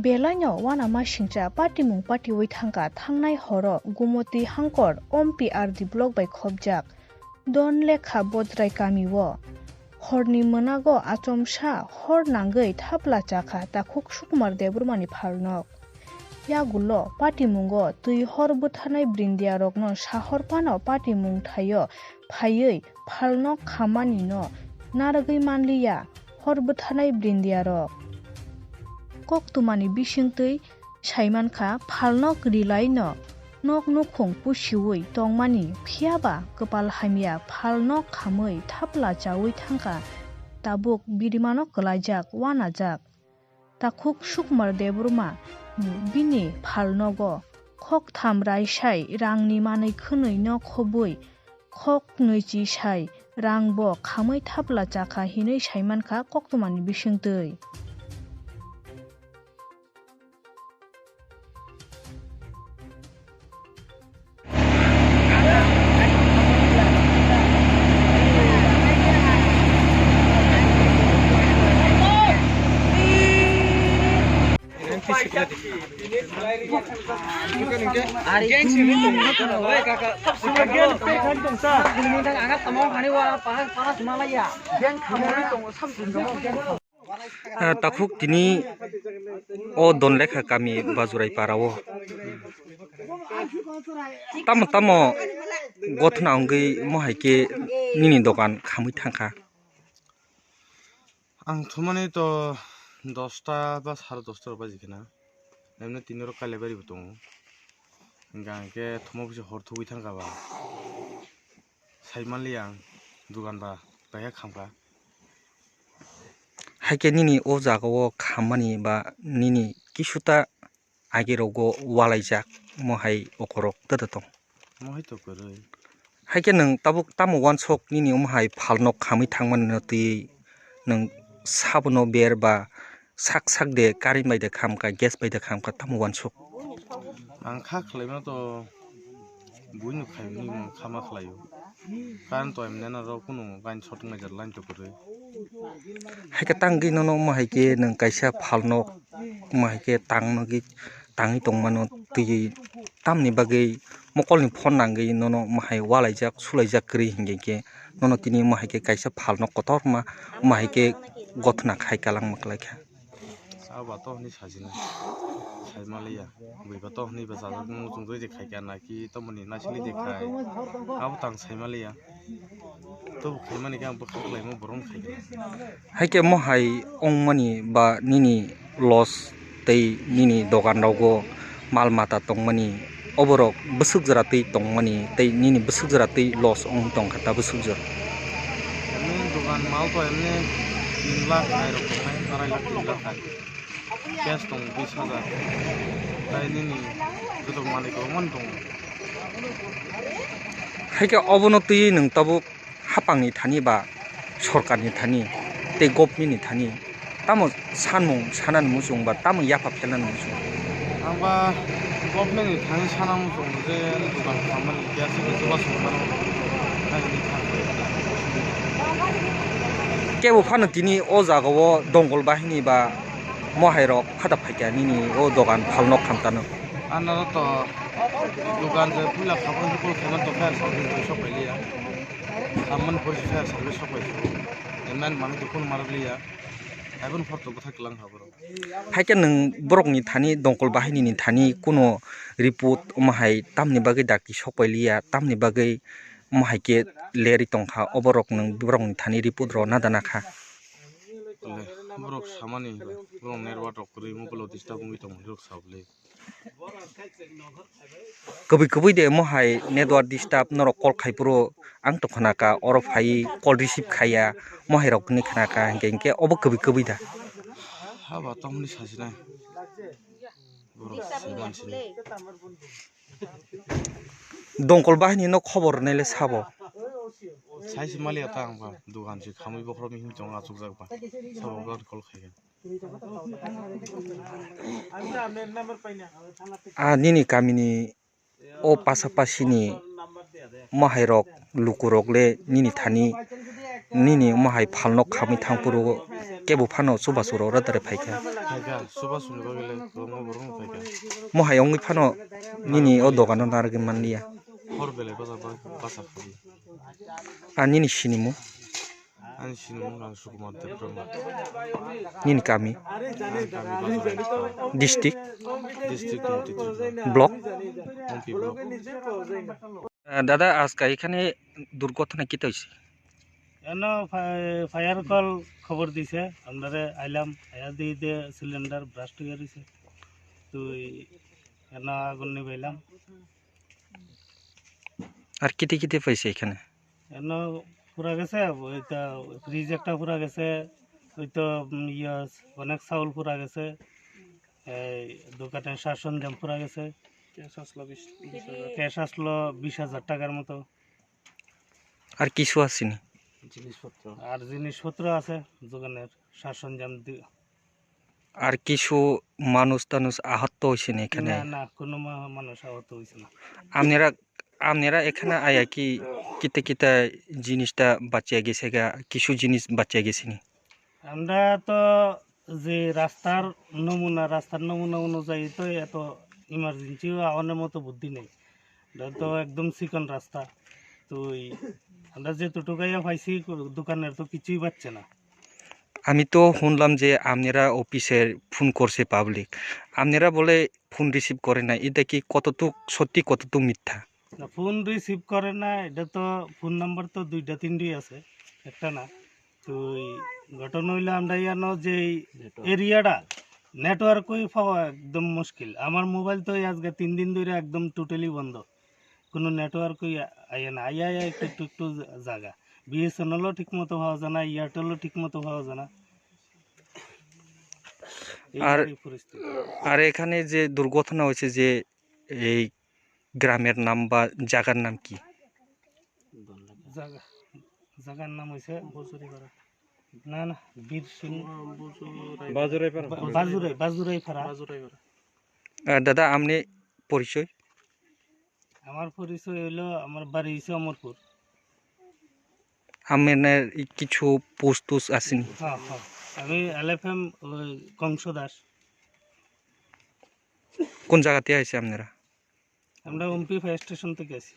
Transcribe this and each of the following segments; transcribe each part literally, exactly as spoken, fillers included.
Belaino uanamasingcha patimung patiui thangkha thangnai horo Gumoti Hangkor Om P R D block bai khopjak Don Lekha Bodrai kamio. Horni mwnago achomsa hor nangwi thapla chakha takhuk Sukumar Debbarmani phalnok. Yagulo patimungo twi hor bwtharnai brindiarokno sahor phano patimung thaio phaiwi phalnok khamanino narwgwi manliya hor bwtharnai brindiarok. Koktwmani bisingtwi saimankha phalnok rilaino nok nukhung pusiui tongmani, phiyaba kwpal hamya phalnok khamwi thapla chaui thangkha, tabuk birimano kwlaijak, uanajak. Takhuk Sukumar Debbarma ni bini phalnogo khoktham raisai rangni manwi khwnwino khobwi khok nwichi sai rangbo khamwi thapla chakha hinwi saimankha koktwmani bisingtwi. Ah, takhuk tini o Don Lekha kami Bajurai para o tamo tamo gothna wngwi mohai khe nini dogan khamwi thangkha? Ang thumani to dosta ba sare dosta rok baji khna, emni tini rok kailabari bo tongo, hingkha hingkhe thuma busi hor thugwi thangkha ba. Sai manliya ang, dugan ba, bai khe khamkha. Haikhe nini o jaga o khammani ba nini kisuta agi rogo walaijak mohai okorok tata tong. Mohai to kwrwi. Haikhe nwng tabuk tamo wansok nini omo hai phalnok khamwi thangmani no twi nwng sabono ber ba sak sak de current bai de khamkha, gas bai de khamkha, tamo wansuk? Ang kha khlaima to buino khaimani mung khama khlaio. Current to emne na rok kunu line short wngjak, line to kwrwi. Haikhe tangwi nono omo hai khe nwng kaisa phalnok omo hai khe tang nogwi tangwi tongmano twi tamni bagwi mokolni phone nangwi nono omo hai walaijak sulaijak kwrwi hinkhe nono tini omo hai khe kaisa phalnok kotorma omo hai khe gothna khai kalangma kwlaikha. Abo to hwnwi sajina, sai manliya. Bui ba to hwnwi ba chajak muchung twi je khaikha, naki tomoni naisili je khai. Abo tang sai manliya. Tobo khaimani khe ang bwkha khlaima borom khaikha. Haikhe mohai ongmani ba nini loss tei nini dogan rogo mal mata tongmani, oborok bwswk jora twi tongmani tei nini bwswk jora twi loss wng tongkha ta bwswk jora? Nini dogan mal to emni tin lakh hai rok tongnai, arai lakh, tin lakh hai. Cash tong bis hajar. Tai nini joto manwi kwbangma tongo. Haikhe obono twiwi nwng tabuk hapangni thani ba sorkarni thani tei governmentni thani tamo sanmung sanani muchung ba tamo yapha phelnani muchung? Ang ba governmentni thani sana muchung je dukan khammani gas ni chuba songmani. Kebo phano tini o jaga o dongol bahini ba mohai rok phata phaikha nini o dogan phalnok khamtano. Anaro to dukan je puila khabang khe kol khaiman to fire service bai sok pai liya. Khamman pori fire service sok pai su. Eman manu to kun marok liya. Haibun phor to bwthai kwlang kha borok. Haikhe nwng borokni thani dongkol bahainini thani kuno report omo hai tamni bagwi dakti sok pai liya, tamni bagwi omo hai khe lerwi tongkha, oborok nwng borokni thani report rw nadana kha. Borok samani borok network rok kwrwi mobile o disturb wngwi tongmani rok sabli. Kwbwi kwbwi de omo hai network disturb norok call khai phuru ang tong khna kha, oro phai call receive khaiya, omo hai rok ni khna kha, hinkhe hinkhe obo kwbwi kwbwi da. Haba tongmani sajinai. Borok se mansini. Dongkol bahini no khobor rwnai le sabo. Sai se maliya ta ang ba, dugan se khamwi bokhorok ni himchong achukjak ba. Sabo borok call khai kha. A nini kamini O pasapasini mahairok, lukurok le nini thani, nini mahai phalno khamwi thangphuru kebo phano chubachu rok radare phaikha. Phaikha, chubachu ni bagwi le kwbangma borok no phaikha. Mohai wngwi phano nini o dogano narwgwi manliya. Hor belai basa, basa phuru. A nini sinimung? Ani sinimung Rang Sukumar Debbarma. Nini kami? Ani kami Bajarai. District? District Moti Tripura. Block? Ompi block. আহ, দাদা, আজকে এখানে দুর্ঘটনা কিতা হয়েছে? এনো ফা-, fire call খবর দিছে, আমরা আইলাম, আয়া দিয়ে দিয়ে সিলিন্ডার ব্লাস্ট হয়ে রয়েছে, তুই এনো আগুন নিবাইলাম। আর কিতে কিতে পাইছে এখানে? এনো পুরা গেছে, ওই তো ফ্রিজ একটা পুরা গেছে, ওই তো, উম, ইয়ে, অনেক চাউল পুরা গেছে, এই দোকানের সাজ সরঞ্জাম পুরা গেছে। ক্যাশ আসলো বিশ, বিশ হাজার। ক্যাশ আসলো বিশ হাজার টাকার মতো। আর কিছু আসেনি? জিনিসপত্র। আর জিনিসপত্র আছে দোকানের সাজ সরঞ্জাম দি-, আর কিছু মানুষ টানুষ আহত হয়েছে না এখানে? না, না, কোনো মা-, মানুষ আহত হয়েছে না। আপনারা, আপনারা এখানে আয়া কি কিতা কিতা জিনিসটা বাঁচিয়া গেছে গা, কিছু জিনিস বাঁচিয়া গেছে নি? আমরা তো যে রাস্তার নমুনা, রাস্তার নমুনা অনুযায়ী তো এত ইমার্জেন্সিও আওয়ানোর মতো বুদ্ধি নেই। এটা তো একদম চিকন রাস্তা। তো এই আমরা যেতটুকু আইয়া পাইছি, দোকানের তো কিছুই বাঁচছে না। আমি তো শুনলাম যে আপনারা অফিসে ফোন করছে পাবলিক, আপনারা বলে ফোন রিসিভ করে না, এটা কি কতটুক সত্যি, কতটুক মিথ্যা? না, ফোন রিসিভ করে না, এটা তো ফোন নাম্বার তো দুইটা তিনটাই আছে, একটা না। তো এই ঘটনা হইলো আমরা ইয়ানো যে এই নেটওয়ার্ক। এরিয়াটা নেটওয়ার্কই পাওয়া একদম মুশকিল। আমার মোবাইল তো এই আজকে তিন দিন ধরে একদম টোটালি বন্ধ, কোনো নেটওয়ার্কই আ-, আইয়া না, আইয়া আইয়া একটু একটু একটু জা-, জাগা। বিএসএনএলও ঠিক মতো পাওয়া যায় না, এয়ারটেলও ঠিক মতো পাওয়া যায় না। এই আর আর কি পরিস্থিতি। আর এখানে যে দুর্ঘটনা হয়েছে, যে এই গ্রামের নাম বা জায়গার নাম কি? জাগা, জাগার নাম হইছে না, না, বীর সিং। বাজুরাইপাড়া। বা-, বাজুরাই, বাজুরাইপাড়া। বাজুরাইপাড়া। আহ, দাদা, আপনি পরিচয়? আমার পরিচয় হইলো, আমার বাড়ি হইছে অমরপুর। আপনার কিছু পোস্ট টোস্ট আসেনি? হ্যাঁ, হ্যাঁ। আমি এলএফএম, ওই, কংস দাস। কোন জায়গাতে আইছে আপনারা? আমরা উম্পি ফায়ার স্টেশন থেকে আছি।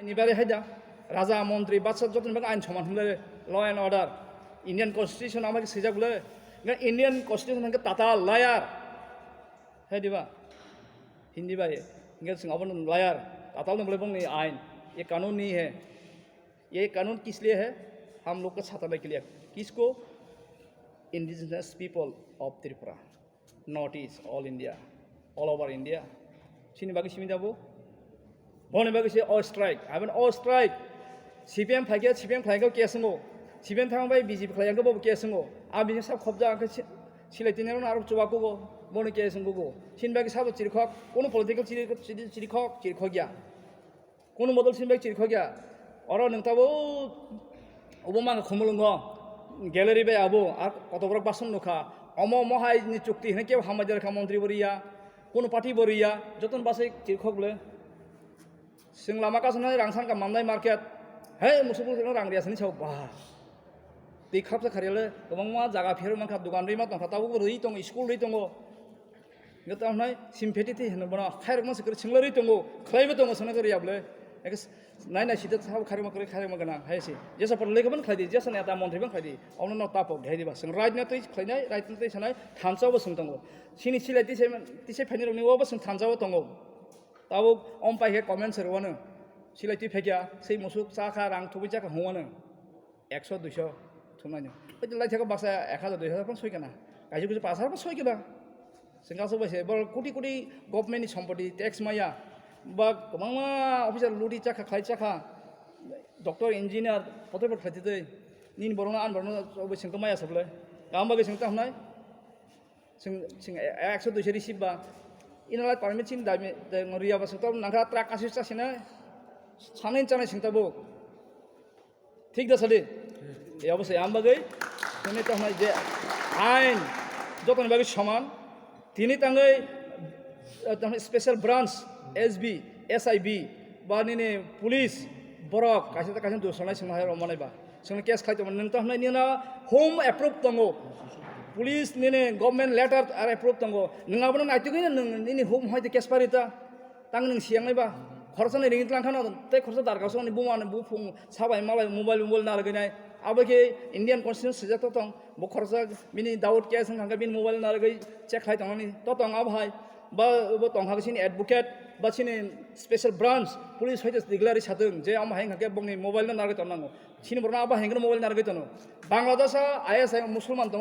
Ni bagwi hai da, raja, montri, batsa jotoni bagwi ain soman hwnle, law and order. Indian Constitution ama khe swijak le, Indian Constitution hwnkhe tatal, liar. Hai diba? Hindi bai, hwnkhe chwng abono liar, tatal no bole bongni ain. Ye kanun nahi hai. ये कानून किस लिए है? हम लोग का सहायता के लिए। किसको? Indigenous people of Tripura, not is all India, all over India. Chini bagwi simi dabo. Boni bagwi se all strike. I mean all strike. C P M phaikhe, C P M khlaikhe case wngo. C P M thang bai B J P khlaikhe bo case wngo. A bini sak khobja khe si-, silai tini aro chuba kugo. Boni case wngo go. Chini bagwi sabo chirikhok. Kono political chiri, chiri, chirikhok, chirikhok ya. Kono model sini bai chirikhok ya. Oro nwng tabo obo mangkha Khumulwngo, gallery bai abo, ar kotokrok basong nukha. Omo omo hai ni chukti hwnwi kebo hambai derkha montri bo riya, kono party bo riya, jotono basai chirikhok le. Chwng lama kasonai rang sankha Mandai market. Hei, musuk musuk rang riya sini sao, bah. Twi khapsa khariyale, kwbangma jaga phero mankha, dogan rwi ma tongkha, tabuk rwi tongo, school rwi tongo. Nge tamo hwnai sympathy twi hwnwi bono khairokma se kwrwi swnglarwi tongo, khlaibo tongo, swngna kwrwi ya bwle. Eke s-, nai nai sida sabo khairokma kwrwi, khairokma gwnang hai se. Jesa pora lekha ban khlai di, jesa neta montri ban khlai di. Omono no tapo, dhai diba. Swng right na twi khlainai, right na twi sanai, thansa bo swng tongo. Sini silai tise, tise phaini rokni obo swng thansa bo tongo. Tabuk om pai khe comment se rwano. Silai twi phekya, sei musuk chakha, rang thubui chakha hwnwano. Ekso, duiso thumnaino. Hoi lai thaka baksa ek hajar, dui hajar phano soi kana. Kaisa kuchu pash hajar phano soi kana. Sengkha sok bai se, bor koti koti government ni sompoti tax maya. Ba kwbangma officer ludi chakha, khlai chakha. Doctor, engineer, potor pot khlai twi. Nini borokno, ani borokno sok bai sengkha maya sablai. Gam bagwi sengkha hwnai. Seng, seng ekso, duiso receive ba. Ina lai permit sini dami, dai ngori ya ba sengkha nangkha truck aswk chasina. Sanai chanai sengkha bo. Thik da sadi? Ya, obosai ang bagwi tini tong nai je ain jotoni bagwi soman. Tini tangwi, eh, tangwi special branch, S B, S I B, ba nini police, borok kaisa ta kaisa dusonai swngnai hai rok manai ba. Swngnai case khai tongmani nwng tong nai nini home approve tongo. Police nini government letter ar approve tongo. Nwng abono naitugwi nwng nini home hai de case pari ta. Tang nwng siyang nai ba, khoroksa ni ring tlang khano, tei khoroksa darkar song ni buma ni buphung sabai malai mobile mobile narwgwi nai. Abo khe Indian Constitution swijak to tong, bo khoroksa bini doubt case wngkha khe bini mobile narwgwi check khlai tong nani to tong abo hai. Ba bo tong kha sini advocate, ba sini special branch, police hoite declare satong je amo hai wngkha khe bongni mobile no narwgwi tong nango. Sini borok no abo hai wngkha mobile narwgwi tono. Bangladesh a I S I Musulman tong